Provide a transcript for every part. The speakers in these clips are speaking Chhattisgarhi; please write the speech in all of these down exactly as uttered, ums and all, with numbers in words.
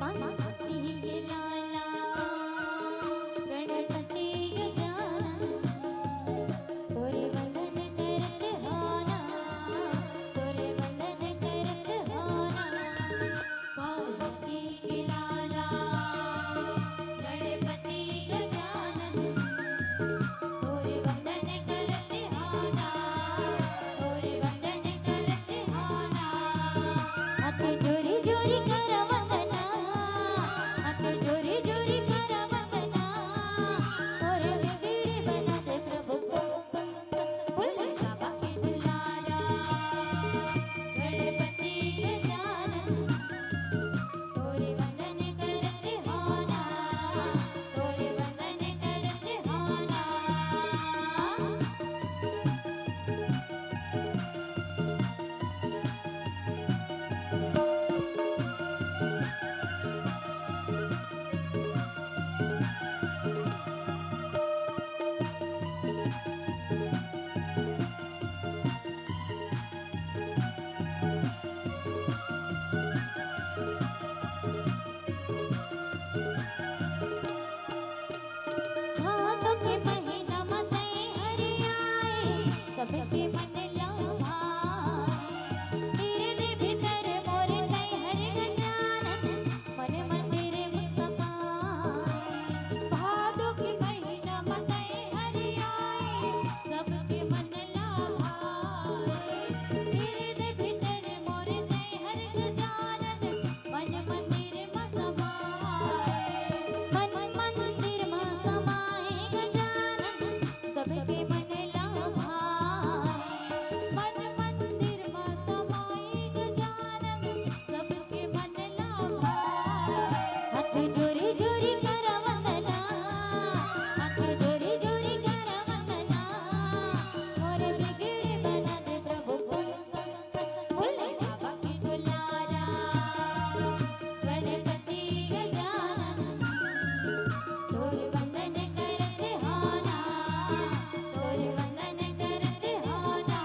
पार्वती के लाला गणपति गजानन, तोरे वंदन करत हाना, तोरे वंदन करत हाना। पार्वती के लाला गणपति गजानन, तोरे वंदन करत हाना, तोरे वंदन करत हाना। हाथ जोरी जोरी कर वंदना, हाथ जोरी जोरी कर वंदना। तोरे बिगड़ी बना दे प्रभु, बोले बाबा के दुलारा, गणपति गजानन। तोरे वंदन करत हाना, तोरे वंदन करत हाना। भादो के महीना म तैं हर आए, सबके मन लुभाए। तेरे भीतर मोर तैं हर गजानन, मन मंदिर म समाए। भादो के महीना म तैं हर आए, सबके मन लुभाए। तेरे भीतर मोर तैं हर गजानन, मन मंदिर म समाए, मन मंदिर म समाए गजानन, सबके मन लुभाए। मन मंदिर म समाए गजानन, सबके मन लुभाए। हाथ जोरी जोरी कर वंदना, हाथ जोरी जोरी कर वंदना, मोर बिगड़े बना दे प्रभु। भोले बाबा के दुलारा, गणपति गजानन, तोर वंदन करत हाना, तोर वंदन करत हाना।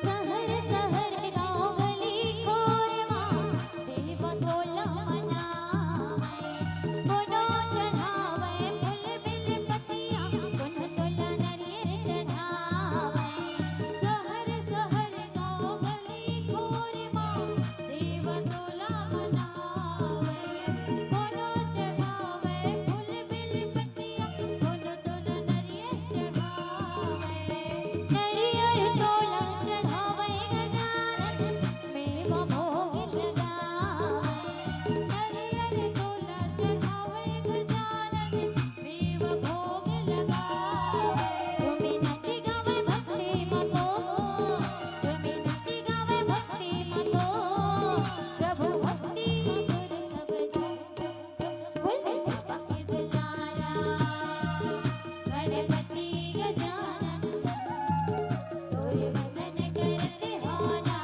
शहर शहर गाँव गली खोर मा, देव तोला मनावै। कोनो चढ़ावै फूल बेल पत्तियाँ, कोनो तोला नरियर चढ़ावै। शहर शहर गाँव गली खोर मा, देव तोला मनावै। कोनो चढ़ावै फूल बेल पत्तियाँ, कोनो तोला नरियर चढ़ावै। नरियर तोला चढ़ावै गजानन, मेवा भोग लगावै। नरियर तोला चढ़ावै गजानन, मेवा भोग लगावै। झूमी नाची गावै भक्ति म तो, झूमी नाची गावै भक्ति म तो, प्रभु भक्ति म सुर सब झूम। भोले बाबा के दुलारा, गणपति गजानन, तोरे वंदन करत हाना,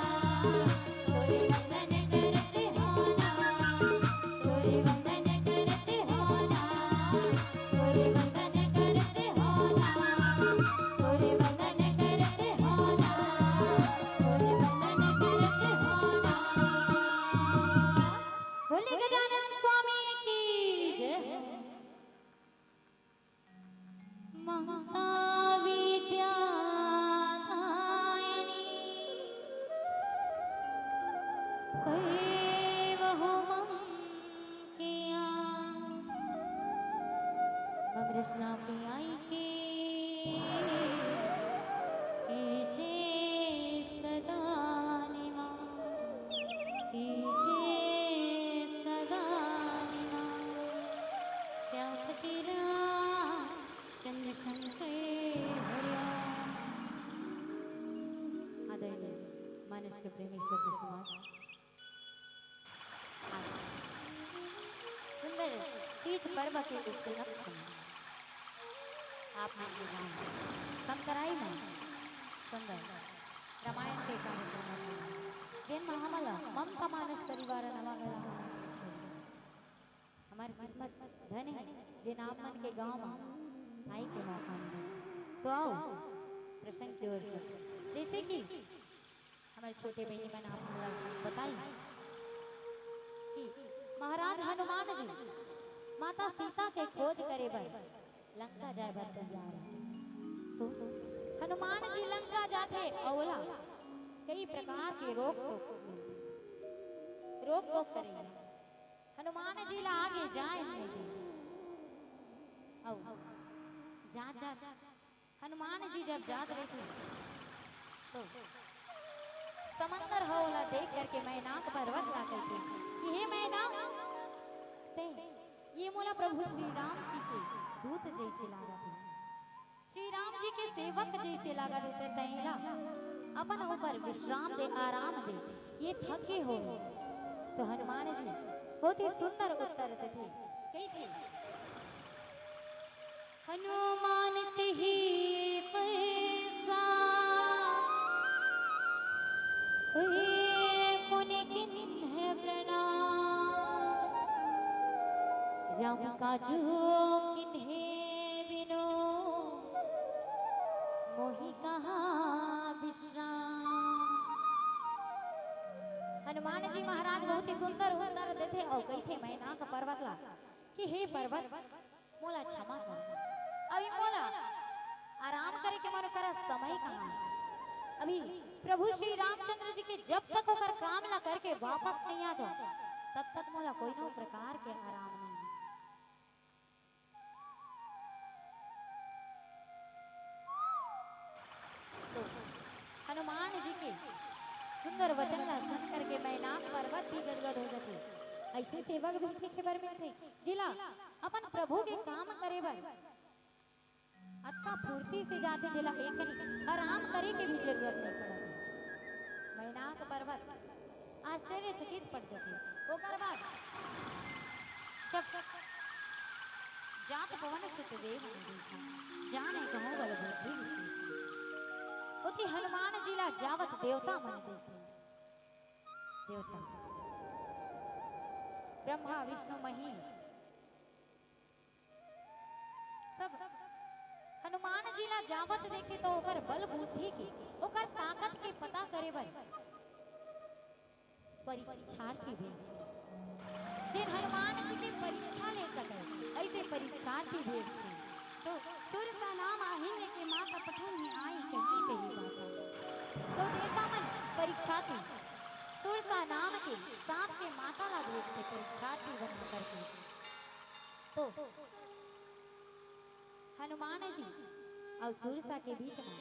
तोरे वंदन करत हाना, तोरे वंदन करत हाना, तोरे वंदन करत हाना, तोरे वंदन करत हाना, तोरे वंदन करत हाना। बोले गजानन स्वामी की जय। ममता विद्या दायिनी, कई वहु मम किया। मम रचना पियाई के कीजे सदा निवास, कीजे सदा निवास। श्यामपति राम चंद्र शंकर हरिया। आदरणीय मानस के प्रेमी श्रोता समाज, आज सुंदर तीज पर्व के उपलक्ष्य में आप मन के गांव कमतराई में सुंदर रामायण के कार्यक्रम होथे, जेन म हमन ला ममता मानस परिवार नवागढ़ हमर किस्मत धन है, जेन आप मन के गांव में आए के मौका मिले। तो आओ प्रसंग की ओर चल। जैसे कि हमर छोटे बहिनी मन आप मन ला बताई कि महाराज हनुमान जी माता सीता के खोज करे बर लंका जाए बर तैयार है। तो हनुमान जी लंका जाथे अउ ओला कई प्रकार के रोक टोक, रोक टोक करे। हनुमान जी ला आगे जाए नहीं दे। अउ जात जात हनुमान जी जब जात रहिथे तो समंदर ह ओला देख करके मैनाक पर्वत ला कहिथे कि हे मैनाक, ते ये मोला प्रभु श्री राम जी के दूत जैसे लागत हे, श्री राम जी के सेवक जैसे लागत हे, ते तैला अपन ऊपर विश्राम दे, आराम दे, ये थके हो। तो हनुमान जी बहुत ही सुंदर उत्तर देथे, कहिथे, हनुमान तिहि पैसा, कहे पुनि किन्ह प्रणाम। राम काजू किन्हे बिनु, मोहि कहाँ विश्राम। हनुमान जी महाराज बहुत ही सुंदर उत्तर देथे अउ कहिथे मैनाक पर्वत ला कि हे पर्वत, मोला क्षमा कर। अभी मोला आराम करे के मन करा समय कहाँ है? अभी प्रभु श्री रामचंद्र जी के जब तक ओकर काम ला करके वापस नहीं आ जाओ, तब तक मोला कोई नो प्रकार के आराम नहीं है। तो हनुमान जी के सुंदर वचन ला सुन करके मैनाक पर्वत भी गदगद हो जाथे। ऐसे सेवक भी देखे बर मिलथे, जिला अपन प्रभु के काम करे बर अतका फुर्ती से जाथे, जेला एक कनी आराम करे के भी जरूरत नहीं पड़त। मैनाक पर्वत आश्चर्यचकित पड़ जाथे। ओकर बाद जब जात पवन सुत देव ने देखा, जाने कहूँ बल बुद्धि विशेष। ओती हनुमान जी ला जावत देवता मन देखे। देवता ब्रह्मा विष्णु महेश सब हनुमान जी ला जावत देखे तो ओकर बल बुद्धि के, ओकर ताकत के पता करे बर परीक्षार्थी भेजथे, जेन हनुमान जी के परीक्षा ले सके, ऐसे परीक्षार्थी भेजथे। तो सुरसा नाम अहिन्य के माता पठई में आई कही कही बाता। तो देवता मन परीक्षार्थी, सुरसा नाम के सांप के माता ला भेजथे परीक्षार्थी बना करके। तो हनुमान जी अउ सुरसा के बीच में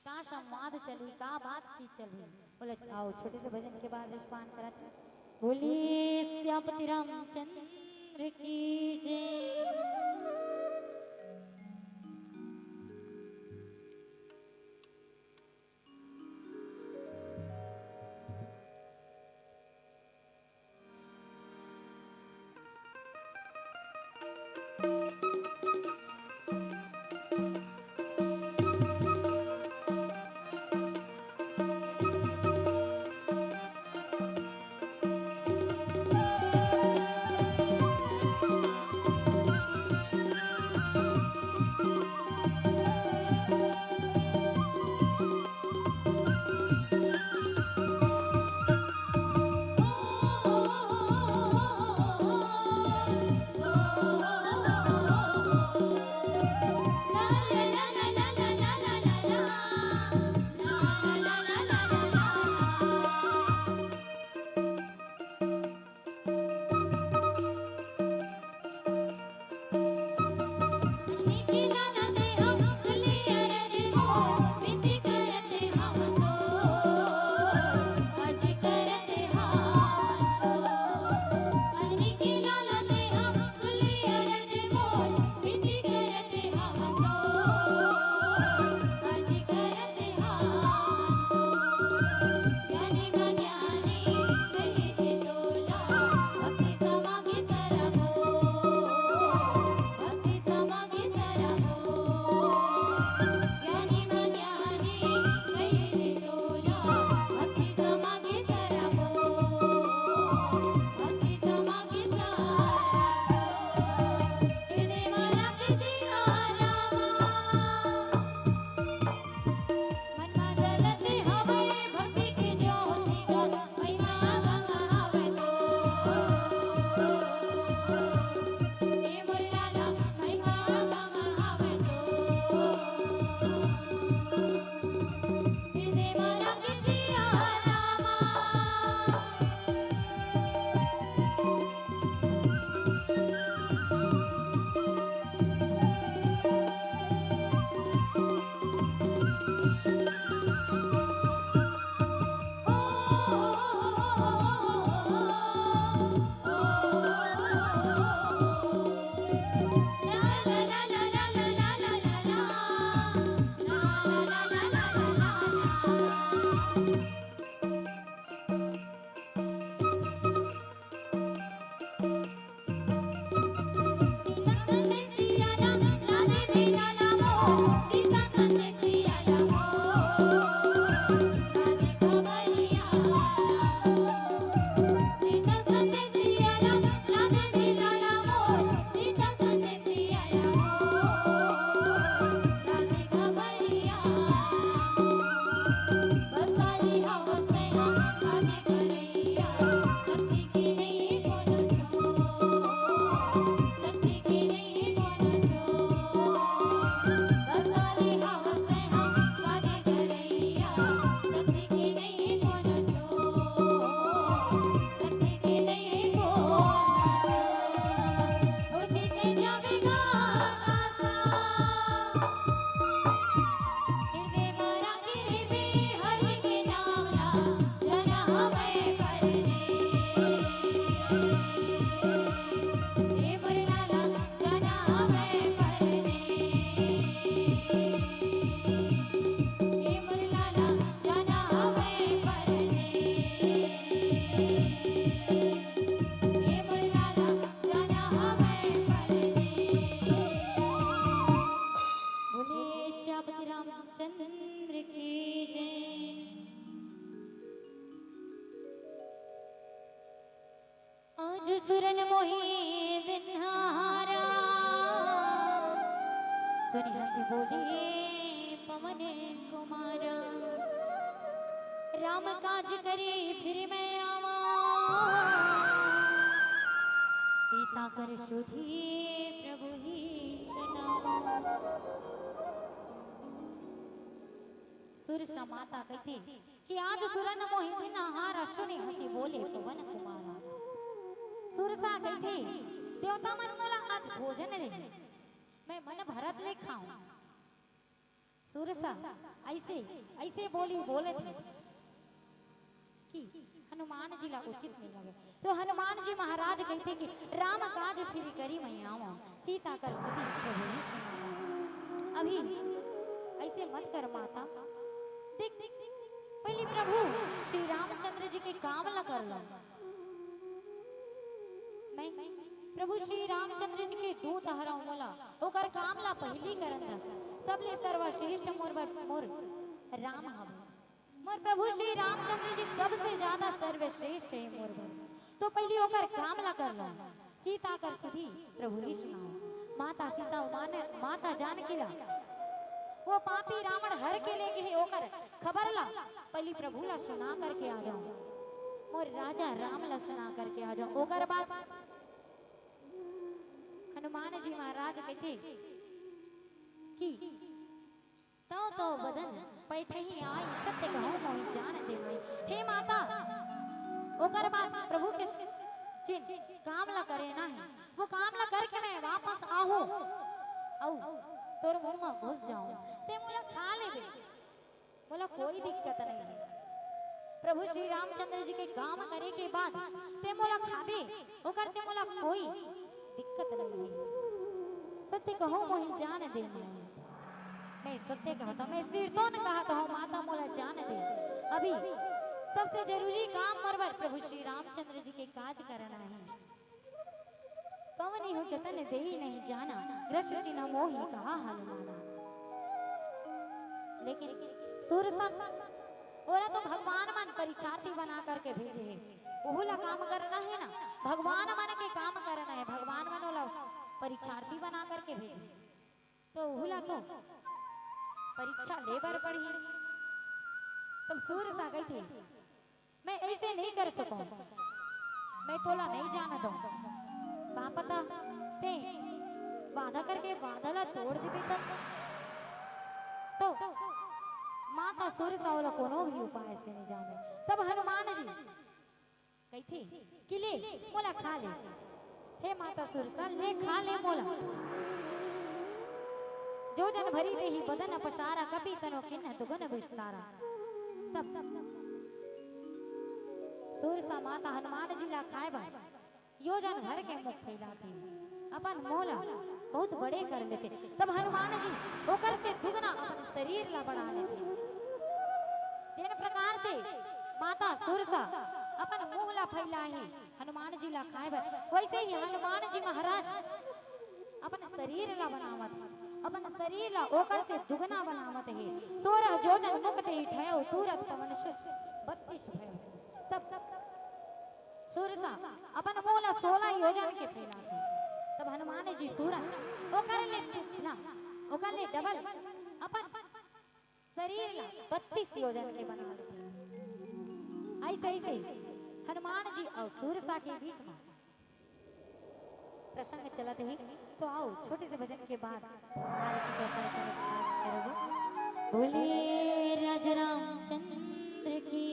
का संवाद चलही, का बातचीत चलही, बोले आओ छोटे से भजन के बाद रसपान करत। बोलिए सियापति रामचंद्र की जय। मोहि दिन हारा। सुनि हँसि बोले पवन कुमारा। राम काज करी फिरि मैं आवा। सीता कर सुधि प्रभु ही सुनावा। सुरसा माता कहिथे कि आज सुरन मोहि दिन हारा, सुनि हँसि बोले पवन कुमारा। सुरसा कहिथे, देवता मन मोला आज भोजन दे, मैं मन भरत ले खाऊं। सुरसा अइसे, अइसे बोली बोलत हे कि हनुमान जी ला उचित नइ लगे। तो हनुमान जी महाराज कहिथे कि राम काज फिरि करी मैं आवा, सीता कर सुधि प्रभु ही सुनावा। अभी अइसे मत कर माता, देख, पहली प्रभु श्री रामचंद्र जी के काम ला कर ला। मैं प्रभु श्री रामचंद्र जी के दूत हरव, मोला ओकर काम ला पहली करन दा। सबले सर्वश्रेष्ठ मोर बर, मोर राम हवे। मोर प्रभु श्री रामचंद्र जी सबसे ज्यादा सर्वश्रेष्ठ हे मोर बर। तो पहली ओकर काम ला कर ला। सीता कर सुधि प्रभु ही सुनावा। माता सीता मान, माता जानकी ला वो पापी रावण हर के ले गे हे, ओकर खबर ला पहली प्रभु ला सुना करके आ जाओ। मोर राजा राम ला सुना करके आ जाओ। ओकर बाद हनुमान जी महाराज कहिथे कि तव तव बदन पैठही आई, सत्य कहूँ मोहि जान दे माई। हे माता, ओकर बाद प्रभु के जिन काम ला करे ना हे, वो काम ला करके मैं वापस आहूँ, अउ तोर मुँह में घुस जाऊँ, ते मोला खा लेबे, मोला कोई दिक्कत नहीं हे। प्रभु श्री रामचंद्र जी के काम करे के बाद ते मोला खाबे, ओकर से मोला कोई दिक्कत नहीं हे। सत्य कहूँ मोहि जान दे माई। मैं सत्य कहत हँव, मैं सिरतोन कहत हँव, माता मोला जान दे। अभी सबसे जरूरी काम मोर बर प्रभु श्री रामचंद्र जी के काज करना हे। कवनी हो जतन देई नहीं जाना, ग्रस चिन्ह मोहि कहा हनुमाना। लेकिन सुरसा, ओला तो भगवान मन परीक्षार्थी बना करके भेजे हे, ओहू ला काम करना हे ना, भगवान मन के काम करना हे, भगवान मन ओला परीक्षार्थी बना करके भेजे, तो ओहू ला तो परीक्षा ले बर पड़ही। तब सुरसा कहिथे, मैं अइसे नहीं कर सकूं, मैं तोला नहीं जान दूं। का पता ते वादा करके वादा ला तोड़ देबे तब तो। माता सुरसा ओला कोनो भी उपाय से नहीं जाने। तब हनुमान जी कहिथे कि ले मोला खा ले, हे माता सुरसा, ले खा ले मोला। जो जन भरि देहि बदन पसारा, कपि तनु कीन्ह दुगुन बिस्तारा। तब सुरसा माता हनुमान जी ला खाए बर योजन भर के मुख फैलाथे, अपन मुँह ला बहुत बड़े कर लेथे। तब हनुमान जी ओकर से दुगना अपन शरीर ला बढ़ा लेथे। जेन प्रकार से माता सुरसा अपन मुँह ला फैलाए हे हनुमान जी ला खाए बर, वैसे ही हनुमान जी महाराज अपन शरीर ला बनावत, अपन शरीर ला ओकर से दुगना बनावत हे। सोरह जोजन मुख देहि ठयो, तुरत पवन सुत बत्तीस भयो। तब सुरसा अपन मुँह ला सोलह योजन के फैलाथे। तब हनुमान जी तुरंत ओकर ले दुगना, ओकर ले डबल अपन शरीर ला बत्तीस योजन के बना लेथे। अइसे, अइसे हनुमान जी अउ सुरसा के बीच म प्रसंग चलत हे, तो आओ छोटे से भजन के बाद आगे की चर्चा को विस्तार करोगे। बोले राजा रामचंद्र की